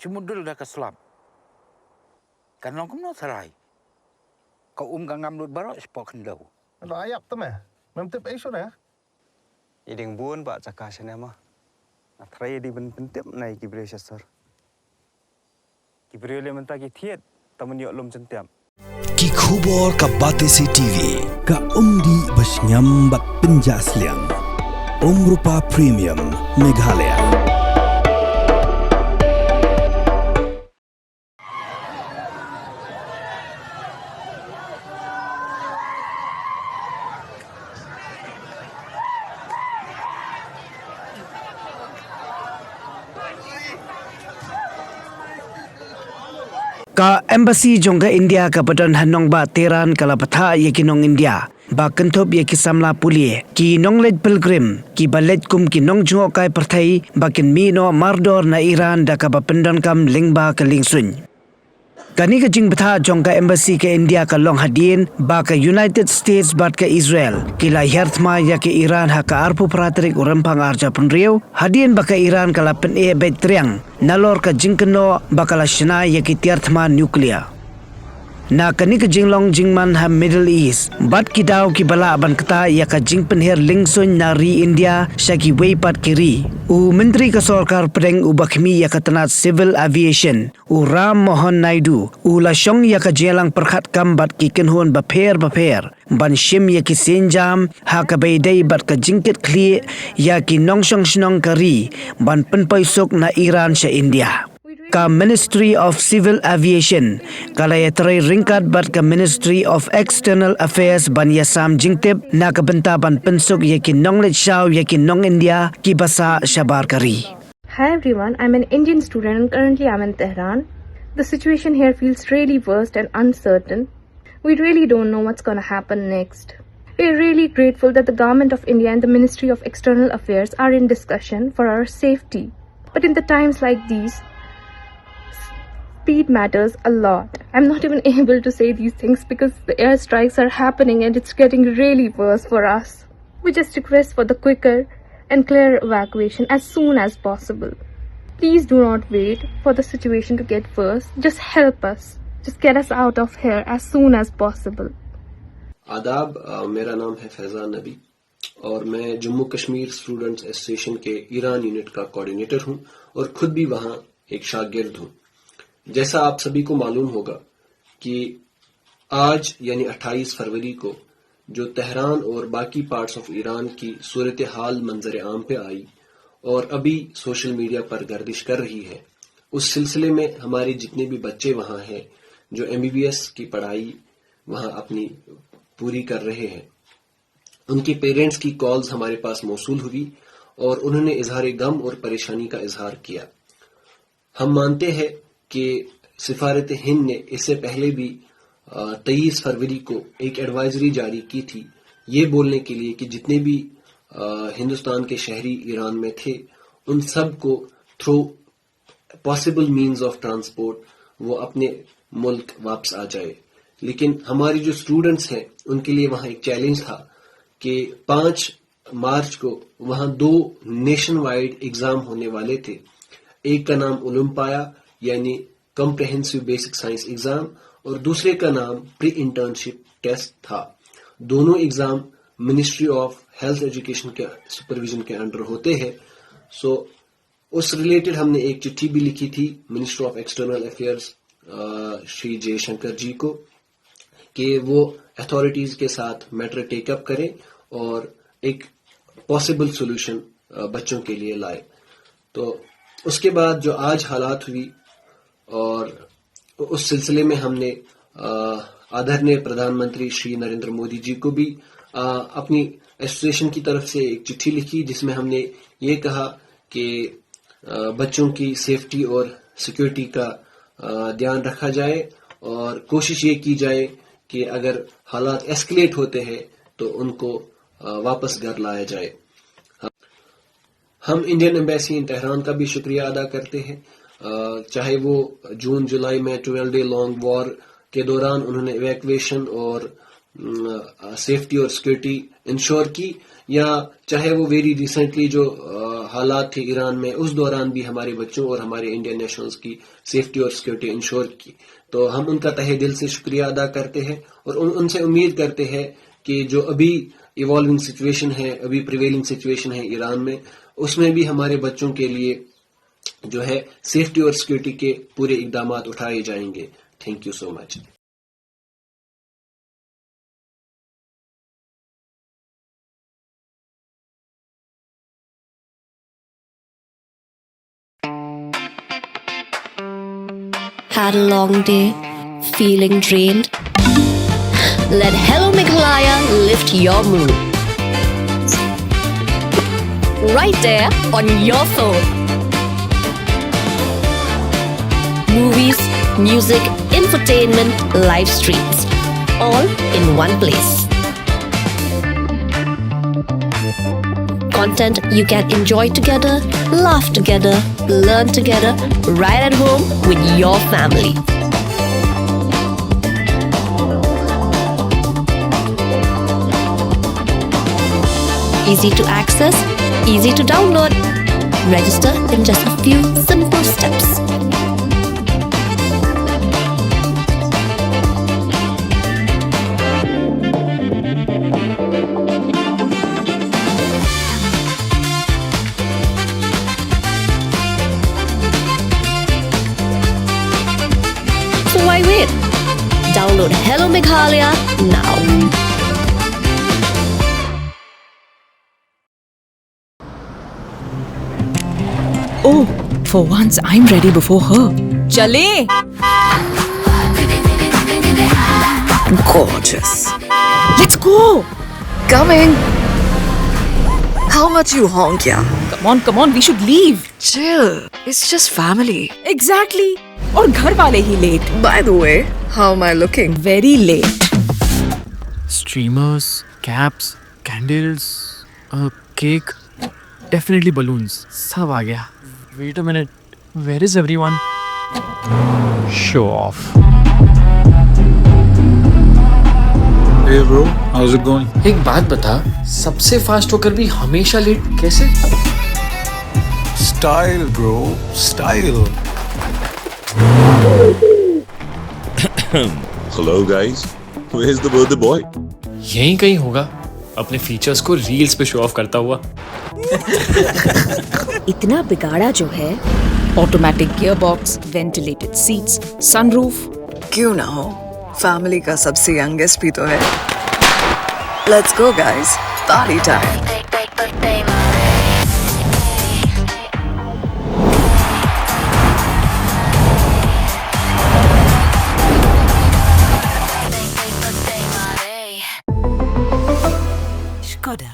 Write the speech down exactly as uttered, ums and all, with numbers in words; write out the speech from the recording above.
Te mudul da ka slap. Kan long kumno tharai. Ka um ka ngam lut baroh shapoh khyndew. Lo ayap te me. Mem tip ei shuh ne. I ding bun ba jaka shane ma. Nga tharai i ding ban pyntip na i ki briew sha sor. Ki briew le mynta ki thied ta man ïoh lum jyntiap. Ki khubor ka Batesi T V, ka umdih ba shngiam bad pynjah sliang. Umrupa Premium, Meghalaya. Ka embassy jong ka India kaba don ha nongbah Tehran ka la bthah ïa ki nong India ba kynthup ïa ki samla pule, ki nongleit pilgrim, kiba leit kum ki nongjngohkai pyrthei ba kin mih noh mardor na Iran da kaba pyndonkam lyngba ka liengsuiñ. Kane ka jingbthah jong ka embassy ka India ka long hadien ba ka United States bad ka Israel ki la hiar thma ïa ka Iran ha ka arphew phra tarik u Rymphang arhajar arphew hynriew, hadien ba ka Iran ka la pyneh beit triang nalor ka jingkynnoh ba ka la shna ïa ki tiar thma nuclear. Na kane ka jinglong jingman ha Middle East bad ki daw kiba lah ban ktah ïa ka jingpynhiar liengsuiñ na ri India sha kiwei pat ki ri, u Myntri ka Sorkar Pdeng uba khmih ïa ka tnat Civil Aviation, u Ram Mohan Naidu, u la shong ïa ka jingïalang pyrkhat kam bad ki kynhun bapher bapher ban shim ïa ki sienjam ha kaba ïadei bad ka jingkitkhlieh ïa ki nongshong shnong ka ri ban pynpoi suk na Iran sha India. Ka Ministry of Civil Aviation ka la ïatrei ryngkat bad ka Ministry of External Affairs ban ïasam jingtip na ka bynta ban pynsuk ïa ki nongleit shaw ïa ki nong India kiba sah shabar ka ri. Hi everyone, I'm an Indian student and currently I'm in Tehran. The situation here feels really worst and uncertain. We really don't know what's gonna happen next. We're really grateful that the Government of India and the Ministry of External Affairs are in discussion for our safety. But in the times like these, speed matters a lot. I'm not even able to say these things because the airstrikes are happening and it's getting really worse for us. We just request for the quicker and clear evacuation as soon as possible. Please do not wait for the situation to get worse. Just help us. Just get us out of here as soon as possible. आदाब, अ, मेरा नाम है फैजान नबी और मैं जम्मू Kashmir students association के Iran unit का कोऑर्डिनेटर हूं और खुद भी वहां एक शागिर्द हूं। जैसा आप सभी को मालूम होगा कि आज यानी अट्ठाईस फरवरी को जो तेहरान और बाकी पार्ट्स ऑफ ईरान की सूरत हाल मंजर आम पे आई और अभी सोशल मीडिया पर गर्दिश कर रही है, उस सिलसिले में हमारे जितने भी बच्चे वहां हैं, जो एमबीबीएस की पढ़ाई वहां अपनी पूरी कर रहे हैं, उनके पेरेंट्स की कॉल्स हमारे पास मौसूल हुई और उन्होंने इजहार गम और परेशानी का इजहार किया। हम मानते हैं कि सिफारत हिंद ने इससे पहले भी, अ, तेईस फरवरी को एक एडवाइजरी जारी की थी, ये बोलने के लिए कि जितने भी, अ, हिंदुस्तान के शहरी ईरान में थे, उन सब को through possible means of transport वो अपने मुल्क वापस आ जाए। लेकिन हमारे जो स्टूडेंट्स हैं, उनके लिए वहाँ एक चैलेंज था कि पाँच मार्च को वहाँ दो नेशन वाइड एग्जाम होने वाले थे। एक का नाम ओलंपाया यानी कॉम्प्रिहेंसिव बेसिक साइंस एग्जाम और दूसरे का नाम प्री इंटर्नशिप टेस्ट था। दोनों exam ministry of health education के सुपरविजन के अंडर होते हैं। सो उस रिलेटेड हमने एक चिट्ठी भी लिखी थी minister of external affairs Shri Jaishankar ji को कि वो अथॉरिटीज के साथ मैटर टेक अप करें और एक पॉसिबल सॉल्यूशन बच्चों के लिए लाए। तो उसके बाद जो आज हालात हुई और उस सिलसिले में हमने, अ, आदरणीय प्रधानमंत्री श्री नरेंद्र मोदी जी को भी, अ, अपनी एसोसिएशन की तरफ से एक चिट्ठी लिखी, जिसमें हमने ये कहा कि, अ, बच्चों की सेफ्टी और सिक्योरिटी का, अ, ध्यान रखा जाए और कोशिश ये की जाए कि अगर हालात एस्केलेट होते हैं तो उनको, अ, वापस घर लाया जाए। हम इंडियन एम्बेसी इन तेहरान का भी शुक्रिया अदा करते हैं, अ, चाहे वो जून जुलाई में ट्वेल्व डे लॉन्ग वॉर के दौरान उन्होंने इवैक्यूएशन और सेफ्टी और सिक्योरिटी इंश्योर की, या चाहे वो वेरी रिसेंटली जो अ, हालात थे ईरान में, उस दौरान भी हमारे बच्चों और हमारे इंडियन नेशनल्स की सेफ्टी और सिक्योरिटी इंश्योर की। तो हम उनका तहे दिल से शुक्रिया अदा करते हैं और उन, उनसे उम्मीद करते हैं कि जो अभी इवॉल्विंग सिचुएशन है, अभी प्रिवेलिंग सिचुएशन है ईरान में, उसमें भी हमारे बच्चों के लिए जो है सेफ्टी और सिक्योरिटी के पूरे इकदाम उठाए जाएंगे। Thank you so much. Had a long day? Feeling drained? Let Hello Meghalaya lift your mood. Right there on your phone. Movies, music, entertainment, live streams, all in one place. Content you can enjoy together, laugh together, learn together, right at home with your family. Easy to access, easy to download. Register in just a few simple steps. So why wait? Download Hello Meghalaya now. Oh, for once I'm ready before her. चले। Gorgeous. Let's go. Coming. How much you honk, yeah? Come on, come on, we should leave. Chill. It's just family. Exactly. और घर वाले ही late. By the way, how am I looking? Very late. Streamers, caps, candles, a cake. Definitely balloons. सब आ गया। Wait a minute. Where is everyone? Show off. Hey bro, how's it going? एक बात बता, सबसे फास्ट होकर भी हमेशा लेट कैसे? Style bro, style. Hello guys, where's the birthday boy? यहीं कहीं होगा, अपने फीचर्स को रील्स पे शो ऑफ करता हुआ। इतना बिगाड़ा जो है। Automatic gearbox, ventilated seats, sunroof। क्यों ना हो, फैमिली का सबसे यंगेस्ट भी तो है। Let's go guys, party time. Skoda.